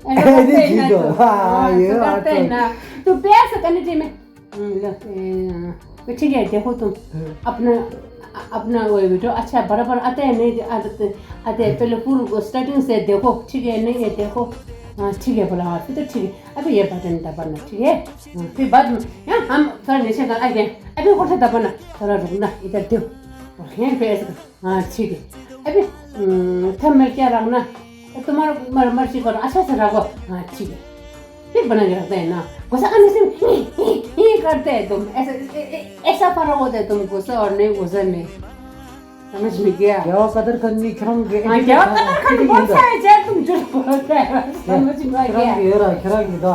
ऐसा करते हैं ना तो। हाँ, ऐसा करते हैं ना। तो प्यार से करनी चाहिए। मैं, हम्म, लो, ए, हाँ। तो ठीक है, देखो तुम। अपना, अपना वो वीडियो अच्छा बराबर आता है, नहीं आदत, आते हैं, पहले पूरा स्टार्टिंग से देखो, ठीक है, नहीं है, देखो। हाँ, ठीक है, बोला, हाँ, फिर तो ठीक है। अभी ये बटन दबाना, ठीक है? हाँ, फिर बाद में, हाँ, हम थोड़ा नीचे का आ गए। अभी कौन सा दबाना? थोड़ा रुकना, इधर दो। और यहीं पे ऐसे कर। हाँ, ठीक है। अभी, हम्म, थंबनेल क्या रखना? तुम्हारा मर-, मर्जी करो, अच्छा से रखो। हाँ, ठीक है। फिर बना के रखते हैं ना। गुस्सा करने से ही, ही, ही करते हैं तुम। ऐसे, ऐ-, ऐ-, ऐसा फर्क होता है तुमको, गुस्सा और नहीं गुस्सा में। समझ में गया? क्या हुआ, कदर करनी खरम के हाँ, क्या हुआ, कदर करनी कौन सा है, जय तुम झूठ बोलते हैं। समझ में गया? खरम के, खरम के दा।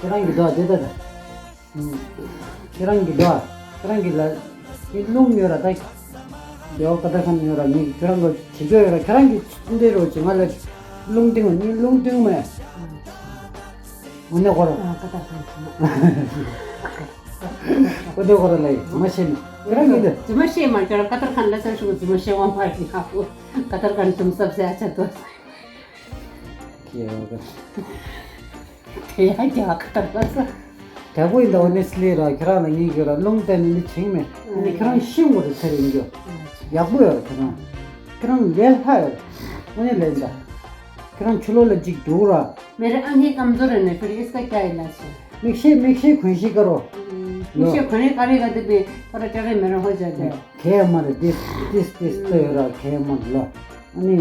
खरम के दा, दे दे दे। ཁྱེད་རང་གི་འདུག་ཁྱེད་རང་གི་ལ་ངའི་རླུང་ཡོད་ར། ད་རྒྱལ་བ་ཀ་ད་ཁན་ཡོད་ར། ངས་ཁྱེད་རང་གི་བྱེད་རྒྱུ་ཡོད་ར། ཁྱེད་རང་གི་འདི་རོ་ཅིག་ང་ལ་རླུང་སྟེང་ངའི་རླུང་སྟེང་མེད། འོ་ནས་ཁོ་ར། འོ་ནས་ཁོ་ར་ལ་ཡིན་མ་ཤེས་ནས་ཁྱེད་རང་གི་འདི། རྫུན་མ་བཤད་མ། ཁྱོད་རང་ཀ་ཏར་ཁན་ལ་ས་ཞུགས་རྫུན་མ་བཤད་དབང་མ་ཡིན་ཧ་གོ། ཀ་ཏར་ཁན་དུམ་སབ་སེ་ཨ་ཆ་ཏོ། ཁྱེད་རང་གི། དེ་ཡང་རྒྱ་གར་ལ་ས། དྲག་པོ་ཡིན་ད། ཨོ་ནེ་སི་ལི་ར། ཁྱེད་རང་ལ་ངས་ཡོད་ར། རླུང་བསྟན་ནས་ནི་བྱིང་མེད། ཨ་ནི་ཁྱེད་རང་ཤི་འོ་རེ་ཚེ་རིང་རྒྱུ། ཡག་པོ་ཡོད་ར། ཁྱེད་རང་ཁྱེད་རང་ལས་ལྷ་ཡོད་ར། ཨོ་ནེ་ལེན་ད། ཁྱེད་རང་ཆུ་ལོག་ལ་ཅིག་འགྲོ་ར། मेरे आंखें कमजोर है ना, फिर इसका क्या इलाज है? མིག་ཤེལ་མིག་ཤེལ་གོན་ཤེས་ཀ་རོ། མིག་ཤེལ་གོན་ནས་ག་རེ་ག་དེ་པའི་ཁོ་ར་ཅ་རེ་མེ་ར་ཧོ་ཅ་ཅ། གས་མ་རེད། ཏིས་ཏིས་ཏིས་ཏོ་ཡོད་ར། གས་མ་རེད་ལོ། ཨ་ནི་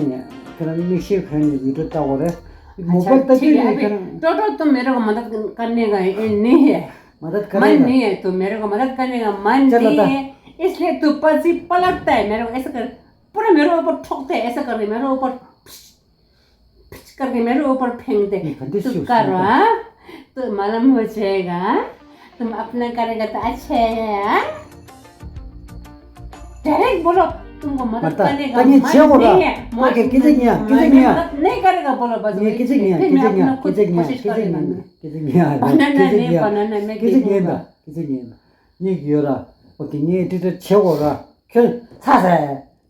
ཁྱེད་རང་མིག་ཤེལ་གོན་ནས་བི་ཌིའོ་ལྟ་དགོས་རེད། མོ་པ་ལྟ་དུས་ནས་ཁྱེད་རང་ཏོ་ཏོ་ཏོ་མེ་རོ་ག་མ་ད་ཀ་ནེ་ག་ཨེ་ནི་ཧེ། मदद करेगा। मन नहीं है तो मेरे को मदद करेगा, मन चलो नहीं तो। है, इसलिए तू पसी पलटता है मेरे को, ऐसा कर, पूरा मेरे ऊपर ठोकते हैं, ऐसा करके मेरे ऊपर पिच करके मेरे ऊपर फेंक दे। ये गंदी तू सी उसने करो, तो। हाँ? तो मालूम हो जाएगा, हाँ? तुम अपना करेगा तो अच्छा है, हाँ? डायरेक्ट बोलो, तुमको मदद करने का मन नहीं है। ओके, किसी नहीं है, किसी नहीं है। मदद नहीं करेगा, बोलो बस। ये किसी नहीं है, फिर मैं अपना खुद कोशिश करेगा। किसी नहीं है। बनाना नहीं, बनाना मैं दे दूंगा। किसी नहीं है। ངས་ཡོད་ར། ཨོ་ཀེ། ངས་ཏི་ཏི་བྱེད་དགོས་ར། ཁྱོད་ཚ་ཟེ་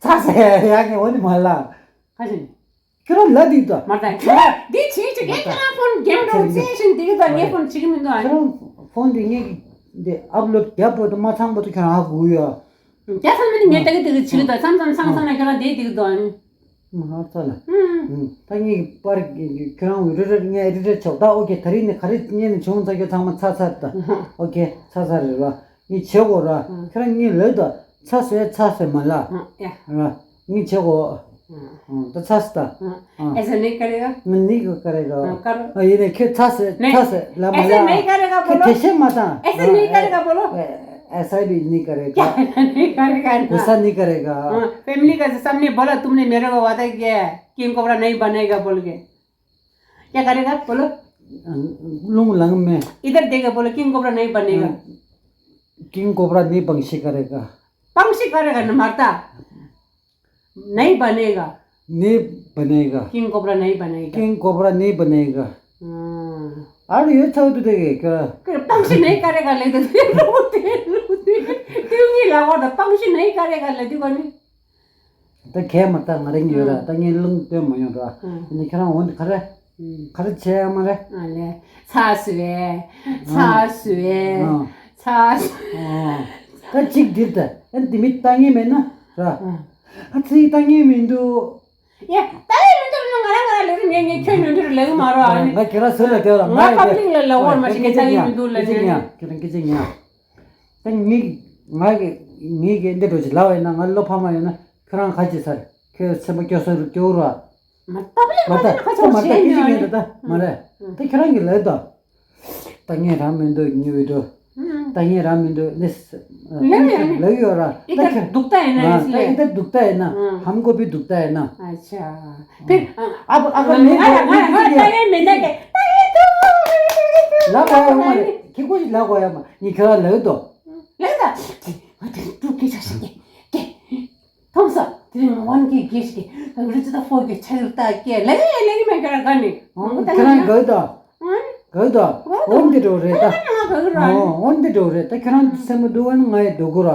ཚ་ཟེ་ཡ་ངས་འོ་ནི་མ་ལ། ཁ་ཅིག་ཁྱོད་རང་ལབ་འདུག་ད། མ་ད་ཁྱོད་འདི་བྱེད་ཅིག་ངས་ཁྱོད་རང་ཕོན་གེམ་རོགས་རྩེ་བཞིན་འདི་གི་ད་ངས་ཕོན་བྱེད་ཀྱི་མི་འདུག་ཨ། ཁྱོད་རང་ཕོན་འདི་ངས་འདི་ཨབ་ལོཌ་རྒྱབ་པོ་ད་མ་ཚང་པོ་ད་ཁྱོད་རང་ཧ་གོ་ཡོད། རྒྱ་ཚང་མ་ནི་ངས་ད་གི་ད་གི་བྱེད་ཀྱི་ད་མཚམས་མཚམས་སང་སང་ན་ཁྱོད་རང་འདི་འདི་གི་ད་ཨ། ང་ཚ་ལ། ཨུམ། ད་ངས་པར་ཁྱོད་རང་རི་རི་ངས་རི་རི་ཆོག་ད་ཨོ་ཀེ། ད་རིང་ནས་ག་རེ་ངས་ནས་བྱུང་ཚ་ཁྱོད་ཚང་མ་ཚ་ཚ་ད། ཨོ་ཀེ། ཚ་ཚ་རེད་བ། ངས་བྱེད་དགོས་ར། ཁྱོད་རང་ངས་ལོས་ད་ཚ་ཟེར་ཚ་ཟེར་མ་ལ། ཡ། ངས་བྱེད་དགོས། ད་ཚ་ཟེར་ད། ऐसा नहीं करेगा। मैं नहीं करेगा। हाँ, करो। ཡིན་ནས་ཁྱོད་ཚ་ཟེར་नहीं। ཚ་ཟེར་ལ་མ་ལ། ऐसा नहीं करेगा ཁྱོད बोलो। དེ་བཤད་མ་ད། ऐसा नहीं करेगा बोलो। ऐसा भी नहीं करेगा। क्या नहीं करेगा ना? गुस्सा नहीं करेगा। हाँ, फैमिली का सामने बोला तुमने मेरे को वादा किया है, किंग कोबरा नहीं बनेगा बोल के। क्या करेगा बोलो? རླུང་ལངས་མེད། इधर देगा बोलो, किंग कोबरा नहीं बनेगा। किंग कोबरा नहीं बंग सी करेगा। बंग सी करेगा ना मरता। नहीं बनेगा। नहीं बनेगा। किंग कोबरा नहीं बनेगा। किंग कोबरा नहीं बनेगा। हाँ। अरे ये था तो देखे क्या? पंक्षी नहीं करेगा ले तो क्यों नहीं लगा था पंक्षी नहीं करेगा ले तो कोनी। ད་གས་མ་ད་ང་རང་ཡོད་ར། ད་ངས་རླུང་སྟོན་མ་ཡོང་ར། ཨ་ནི་ཁྱེད་རང་འོན་ཏེ་ག་རེ། ག་རེ་བྱས་ཡ་མ་རེད། ཨ་ལས། ཚ་སུ་བས། ཚ་སུ་བས། ཚ་སུ། ད་གཅིག་འདིར་ད་ཨ་འདི་མི་ལྟ་ངེས་མེད་ན་ར། ཨ་ཚིག་ལྟ་ངེས་མི་འདུག་ཡ་ལྟ་ངེས་མི་འདུག་ང་རང་ང་རང་ལས་རིང་ངས་ངས་ཁྱོད་ཉོན་འདྲི་རུ་ལས་གི་མ་རོ། ཨ་ནི་ང་ཁྱེད་རང་ཟེར་ལ་བསྡད་ར། ང་པབ་ལིག་ལ་ལབ་བར་མ་ཞིག་ངས་ལྟ་ངེས་མི་འདུག་ལ་ཟེར་ནས། ཁྱེད་རང་སྐད་ཆ་ཉན། ད་ངས་ང་གི་ངས་གི་འདི་འགྲོ་ཅིག་ལབ་པ་ཡིན་ན། ང་ལོ་ཕ་མ་ཡོད་ན་ཁྱོད་རང་ག་ཅི་ཚར། ཁྱོད་སེམས་པ་སྐྱོ་ས་རུ་སྐྱོ་ར། མ་ལྟ་བུ་ལས་མ་ལྟ་ཁ་ཆོག་མ་ལྟ་བྱེད་སྐད་ཆ་ཉན་ཉན་ད། ད་མ་རེད། ད་ཁྱོད་རང་གི་ལབ་ད། ད་ངས་རང་མི་འདུག་ཉི་འོད་དུ། ད་ངས་རང་མི་འདུག་ནི་ལབ་ཡོད་ར། ད་ཁྱོད་འདུག་ད་ཡིན་ན་ད་ཡིན་ད་འདུག་ད་ཡིན་ན། ཧམ་གོ་བི་འདུག་ད་ཡིན་ན། ཨ་ཆ། དེ་ཨ་ཨ་ཁ་མེད་ང་ང་ང་ད་ཡིན་མེད་ད་གི་ད་ཡིན་འདུག་ལབ་གོ་ཡ་མ་རེད། ཁྱི་གོ་ཞིག་ལབ་གོ་ཡ་མ་ཉི་ཁྱོད་རང་ལབ་ཡོད་དོ། ལེགས་ད། ང་དེ་ཀྲུག་སྐད་ཆ་ཤིག་སྐད་སྐད། ཐོང་ས། དེ་རིང་ཝན་གི་གེ་ཞིག་གི་རི་ཅི་ད་ཕོ་གི་ཆ་ཡུར་ད་སྐད་ལེགས་ཡ་ལེགས་མེད་ག་ར་ག་ནི། ཁྱེད་རང་དགའ་ད། དགའ་ད། འོན་ཏེ་འགྲོ་རེད་ད། འོན་ཏེ་འགྲོ་རེད་ད། ཁྱེད་རང་སེམས་པ་སྡུག་པ་ནི་ང་ཡི་སྡུག་གོ་ར།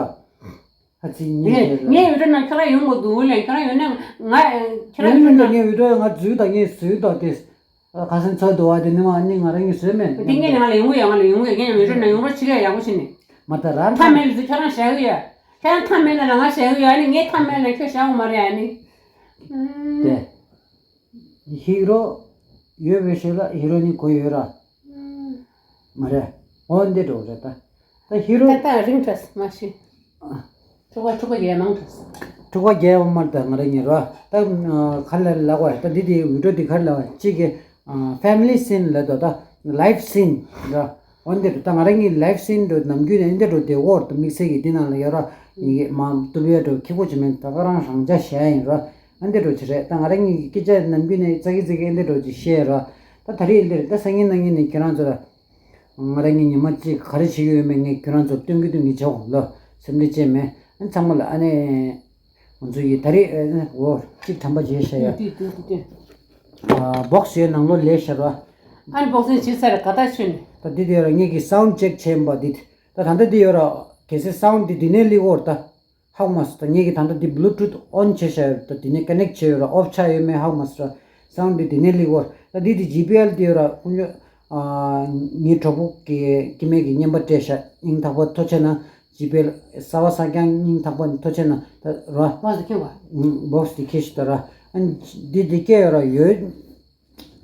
ཧ་ཅི་ཉིན་ངས་ངས་ཡུལ་ན་ཁྱེད་རང་ཡོང་གོ་འདུག་ལེ། ཁྱེད་རང་ཡོང་ན་ང་ཁྱེད་རང་ཡོང་ན་ངས་ཡུལ་ང་འཛུལ་ད་ངས་བཟོས་ད་དེ། ཁ་སང་ཚོད་དུ་བ་དེ་ནི་མ་ནི་ང་རང་གིས་བཟོས་མེད། དེ་ངས་ང་ལ་ཡོང་གི་ཡོད། ང་ལ་ཡོང་གི་ཡོད། ངས་མི་རོ་ན་ཡོང་རོགས་བྱེད་གི་ཡག་པོ་བྱས་ནས། མ་ད་རང་ཐ་མེད་ལ་ཁྱོད་རང་བཞག་གི་ཡོད། ཁྱོད་རང་ཐ་མེད་ལ་ང་བཞག་གི་ཡོད། ཨ་ནི་ངས་ཐ་མེད་ལ་ཁྱོད་བཞག་གི་མ་རེད། ཨ་ནི། དེ། ཧི་རོ་ཡོད་པའི་ཞོར་ལ་ཧི་རོ་ནི་གོ་ཡོད་ར། མ་རེད། འོ་འདི་འགྲོ་རེད་ད། ད་ཧི་རོ། ད་ད་རིང་ཁྲ་མ་ཤི། ཕྲུ་གུ་ཕྲུ་གུ་རྒྱལ་མང་དུ། ཕྲུ་གུ་རྒྱལ་བ་མར་ད་ང་རང་ཉིད་རོ། ད་ཨ་ག་ལ་ལ་བ་ད་འདི་དེ་བི་ཌིའོ་འདི་ག་རེ་ལ་བ་གཅིག་གི་ཨ་family scene ལ་དོ་ད་life scene ར། འོན་ཏེ་ད་ང་རང་གི་life scene འགྲོ་ནམ་རྒྱུན་ནས་འདི་འགྲོ་དེ་འོར་དུ་དམིགས་བསལ་གྱི་འདི་ནང་ལ་ཡོད་ར། ཡི་གེ་མ་ཏུ་བེ་འགྲོ་ཁི་ཁོ་ཅི་མེད་ད་ག་རང་རང་ཅག་བྱས་ཡིན་ར། ཨ་འདི་འགྲོ་ཅི་རེད། ད་ང་རང་གི་སྐད་ཆ་ནམ་རྒྱུན་ནས་ཙག་གི་ཙིག་གི་འདི་འགྲོ་ཅི་བཤད་ར། ད་ད་རེས་འདིར་ད་སང་ཉིན་གནངས་ཉིན་ནས་ཁྱེད་རང་ཚོ་ལ། ང་རང་གི་ཉི་མ་གཅིག་ག་རེ་བྱེད་ཀྱི་ཡོད་མེད་ངས་ཁྱོད་རང་ཚོར་སྟོན་གི་སྟོན་གི་བྱའོ་ལོ། སེམས་ཁྲལ་བྱས་མེད། ཨ་ཚང་མ་ལ་ཨ་ནི། ང་ཚོ་ཡི་ད་རེས་ཨ་ནི་འོ་གཅིག་དྲན་པ་བརྗེད་ཤག་ཡ། ཏི་ཏི་ཏི་ཏི། ཨ་བོག་སི་ཡོད་ནང་ལོགས་ལས་ཤར་བ། ཨན་བོག་སིང་བྱེད་ཚར་ག་ད་ཆོད་ནས། ད་འདི་དེ་ཡོད་ར་ངེད་ཀྱི་sound check བྱས་པ་འདི། ད་ད་ལྟ་འདི་ཡོད་ར། གལ་སྲིད་sound འདི་འདི་ནས་ལི་འོར་ད། ཧ་གོ་མ་སོང་། ད་ངེད་ཀྱིས་ད་ལྟ་འདི་Bluetooth on བྱས་བཞག་ཡོད། ད་འདི་ནས་connect བྱས་ཡོད་ར། off ཆགས་ཡོད་མེད་ཧ་གོ་མ་སོང་ར། sound འདི་འདི་ནས་ལི་འོར། ད་འདི་འདི་ཇེ་བྷི་ཨེལ་འདི་ཡོད་ར། ཁོང་ཚོ་ཨ་ངའི་གྲོགས་པོ་གི་སྐྱེ་དམན་གྱི་རྔན་པ་སྤྲད་ཤག་སྙིང་ཐག་པ་ཐུགས་རྗེ་གནང་། ཇེ་བྷི་ཨེལ་གསར་པ་གསར་རྐྱང་སྙིང་ཐག་པ་ནས་ཐུགས་རྗེ་གནང་ད་ར། བོག་སི་འཁྱེར་བ། ཨུམ་བོག་སི་འཁྱེར་ཤག་ད་ར། ཨ་འདི་འདི་སྐད་ཡོད་ར་ཡོད།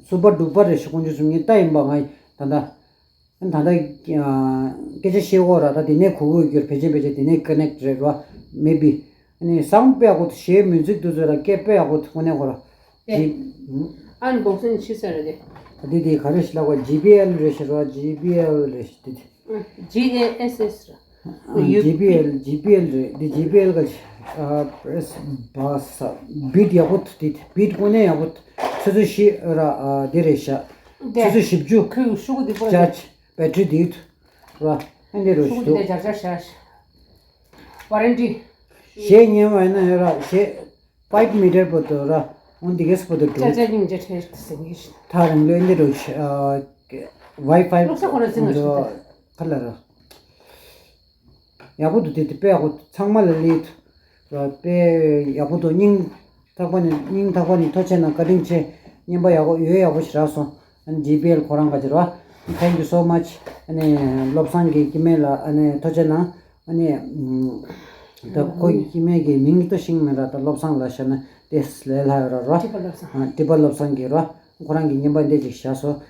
སུ་པར་ཌུ་པར་རེད་ཤག་ཁོང་ཚོ་གསུམ་ངས་ལྟ་ཡིན་པ་ང་ད་ལྟ། ད་ལྟ་སྐད་ཆ་བཤད་འོ་ར། ད་དེ་ནས་གོ་གོ་གྱུར་ཕལ་ཆེར་ཕལ་ཆེར་དེ་ནས་connect རེད་ར། maybe ཨ་ནི་sound དཔེ་ཡག་པོ་གཞས་music འདུག་ཚོད་ར། སྐད་དཔེ་ཡག་པོ་དངོས་གནས་ཁོ་ར། ཨེ། ཨན་བོག་སིང་ཆི་ས་རེད་དེ། ད་དེ་དེ་ག་རེ་ཞིག་ལབ་པ་ཇེ་བྷི་ཨེལ་རེད་ཤག་ར། ཇེ་བྷི་ཨེལ་རེད་ཤག་དེ་དེ། ཇེ་ཨེ་ཨེས་ཨེས་ར། ཇེ་བྷི་ཨེལ་ཇེ་བྷི་ཨེལ་རེད་དེ། ཇེ་བྷི་ཨེལ་ག་ཨ་པྲེས་བ་ས་བིཊ་ཡག་པོ་དེ་བིཊ་དངོས་གནས་ཡག་པོ་ཆུ་ཚོད་བཞི་ར། ཨ་དེ་རེད་ཤག་ཆུ་ཚོད་བཞི་བཅུ། ཁོས་ཤུ་གུ་དེ་པོ་ར། charge battery དེ་ར། ཨ་འདི་རུ་ཤུ་གུ་དེ་འཇར་འཇར་ཤག་ཝ་རན་ཊི། གཞས་ཉན་བ་ཡིན་ན་ཡོད་ར། གཞས་five meter བར་དུ་ར། འོན་ཏེ་གེ་སི་བར་དུ་འགྲོ། ཅ་ཅ་སྙིང་རྗེ་ཁྲེལ་ཟིན་གྱི་ཤིང་། ཐག་རིང་ལོས་འདི་རུ་ཆ་ཝའི་ཕའི་སློབ་གྲྭ་ཁོ་ར་ཟིན་ལ་ཆུ་ཁ་ལ་ར། ཡག་པོ་འདུག་དེ་དེ་དཔེ་ཡག་པོ་ཚང་མ་ལ་ལི་དཔེ་ཡག་པོ་འདུག་སྙིང་ཐག་པ་ནས་སྙིང་ཐག་པ་ནས་ཐུགས་རྗེ་གནང་། བཀའ་དྲིན་ཆེ། རྔན་པ་ཡག་པོ་ཡོད་ཡག་པོ་ཞིག་རག་སོང་། ཨ་ནི་ཇེ་བྷི་ཨེལ་ཁོ་རང་ག་ཅི་ར། Thank you so much། ཨ་ནི་བློ་བཟང་གི་སྐྱེ་དམན་ལ་ཨ་ནི་ཐུགས་རྗེ་གནང་། ཨ་ནི་ད་ཁོ་སྐྱེ་དམན་གྱི་མིང་ཏོ་ཤིང་མེད་ར། ད་བློ་བཟང་ལ་བཤད་ན་དེ་ལས་སླ་ཡོད་ར་ར། ཀྲི་པ་བློ་བཟང་། ཀྲི་པ་བློ་བཟང་གི་ར། ཁོ་རང་གི་རྔན་པ་འདི་ཅིག་བཞག་སོང་།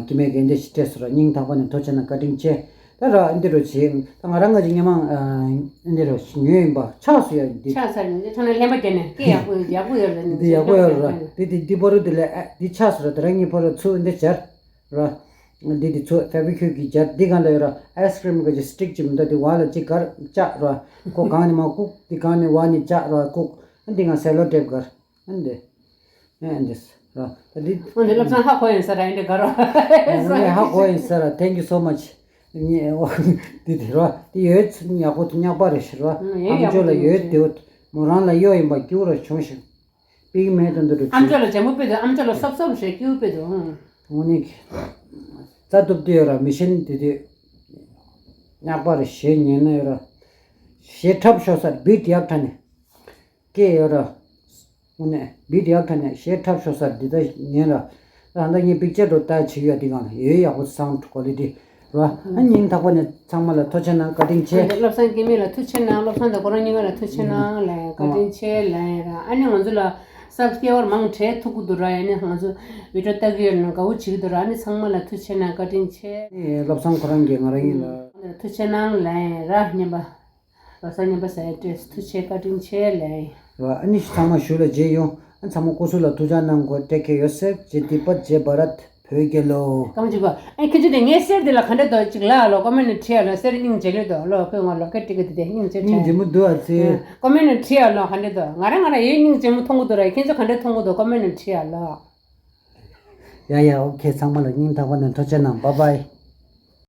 སྐྱེ་དམན་གྱི་འདི་ཅིག་སྤྲད་སོང་ར། སྙིང་ཐག་པ་ནས་ཐུགས་རྗེ་གནང་། བཀའ་དྲིན་ཆེ། ད་ར་འདི་རུ་བྱེད། ད་ང་རང་ང་ཅིག་སྔོན་མ་འདི་རུ་ཉོས་ཡིན་པ་ཆགས་སོང་ཡ་འདི། ཆགས་ཚར་ནས་འདི་ཐོག་ནས་ལྷན་པ་བརྒྱབ་ནས་སྐད་ཡག་པོ་ཡག་པོ་ཡོད་རེད། འདི་ཡག་པོ་ཡོད་ར། འདི་འདི་འདི་ཕ་རུ་འདི་ལས་ཨ་འདི་ཆགས་སོང་ར། དེ་རང་ཉིད་ཕ་རུ་ཚུར་འདི་སྦྱར་ར། འདི་འདི་ཚོ་ཕེ་བི་ཁུ་གི་སྦྱར་འདི་གང་ལ་ཡོད་ར། ཨའི་སི་ཀི་རིམ་གི་སི་ཊིག་ཅིག་མི་འདུག་འདི་བ་ལ་ཅིག་གར་བཅག་ར། ཁོ་གང་ནས་མ་བཀུག་འདི་གང་ནས་བ་ནས་བཅག་ར་བཀུག་འདི་གང་སེ་ལོ་ཊེབ་གར་འདི། ཨེ་འདི་ར་ད་འདི། འོ་འདི་བློ་བཟང་ཧ་གོ་ཡིན་ས་ར། འདི་ག་ར་ཧ་གོ་ཡིན་ས་ར། Thank you so much། འདི་འདི་ར་འདི་ཡོད་ཚུལ་ཡག་པོ་འདུག་སྙག་པ་རེད་ཤི་ར། ཨམ་ཅོག་ལ་ཡོད་དེ་མོ་རང་ལ་གཡོ་ཡིན་པ་སྐྱུ་ར་བྱུང་ཞིང་། པིག་མེད་དུ་འདུག་རེད། ཨམ་ཅོག་ལ་འཇམ་པོ་དཔེ་འདུག་ཨམ་ཅོག་ལ་སོབ་སོབ་རེད་སྐྱིད་པོ་དཔེ་འདུག་ཨང་། འོ་ནི། རྩ་གཏུབ་དུས་ཡོད་ར་མི་ཤེས་ནི་དེ་དུས། སྙག་པ་རེད་གཞས་ཉན་ན་ཡོད་ར། གཞས་འཁྲབ་ཤོག་སར་བིཊ་ཡག་ཁྲ་ནས། སྐད་ཡོད་ར། འོ་ནི་བིཊ་ཡག་ཁྲ་ནས་གཞས་འཁྲབ་ཤོག་སར་འདི་ལྟ་ཉན་ར། ད་ལྟ་ངས་པིག་ཅར་འགྲོ་ལྟ་བྱེད་ཡོད་འདི་གང་ལ་ཡོད་ཡག་པོ་sound quality། རོ། ཨ་སྙིང་ཐག་པ་ནས་ཚང་མ་ལ་ཐུགས་རྗེ་གནང་། བཀའ་དྲིན་ཆེ། བློ་བཟང་སྐྱེ་དམན་ལ་ཐུགས་རྗེ་གནང་། བློ་བཟང་དང་ཁོ་རང་གཉིས་ཀ་ལ་ཐུགས་རྗེ་གནང་ལ་བཀའ་དྲིན་ཆེ་ལ་ཡིན་ར། ཨ་ནི་ང་ཚོ་ལ་སབ་སི་ཀ་རའི་བར་མང་དྲགས་ཐུག་གི་འདུག་ར། ཨ་ནི་ང་ཚོ་བི་ཌི་ཡོ་ལྟ་གི་ཡོད་ན་དགའ་བོ་བྱེད་ཀྱི་འདུག་ར། ཨ་ནི་ཚང་མ་ལ་ཐུགས་རྗེ་གནང་། བཀའ་དྲིན་ཆེ། ཨེ་བློ་བཟང་ཁོ་རང་གིས་ང་རང་གཉིས་ལ། ཐུགས་རྗེ་གནང་ལ་ཡིན་ར་སྙམ་པ། བློ་བཟང་སྙམ་པ་ཟེར་ཏེ་ཐུགས་རྗེ་བཀའ་དྲིན་ཆེ་ལ་ཡིན། ར་ཨ་ནི་ཚང་མ་ཞུ་ལ་མཇལ་ཡོང་། ཨ་ཚང་མ་སྐུ་གཟུགས་ལ་ཐུགས་རྗེ་གནང་དགོས། ཏེ་ཁེ་ཡོ་སེབ་ཇེ་ཏི་པ་ཇེ་བྷ་རད། བོད་རྒྱལ་ལོ། གང་ཅི་གོ། ཨེ་ཁྱེད་ཚོ་དེ་ངའི་གསེར་དེ་ལ་ག་འདྲ་འདུག་ཅིག་ལ་ལོ་ཀོ་མེན་ཊི་བྲིས་ཡ་ལོ། གསེར་སྙིང་རྗེ་ལོས་འདུག་ལོ། ཁོས་ང་ལོ་ཀེ་ཊི་ཀེ་དེ་དེ་སྙིང་རྗེ་སྙིང་རྗེ་མོ་འདུག་ཨ་ཙི། ཀོ་མེན་ཊི་བྲིས་ཡ་ལོ་ག་འདྲ་འདུག་ང་རང་ང་རང་ཡོད་སྙིང་རྗེ་མོ་མཐོང་གི་འདུག་ར། ཁྱེད་ཚོ་ག་འདྲ་མཐོང་གི་འདུག་ཀོ་མེན་ཊི་བྲིས་ཡ་ལོ། ཡ་ཡ་ཨོ་ཁེ། ཚང་མ་ལ་སྙིང་ཐག་པ་ནས་ཐུགས་རྗེ་གནང་། བཱའི་བཱའི།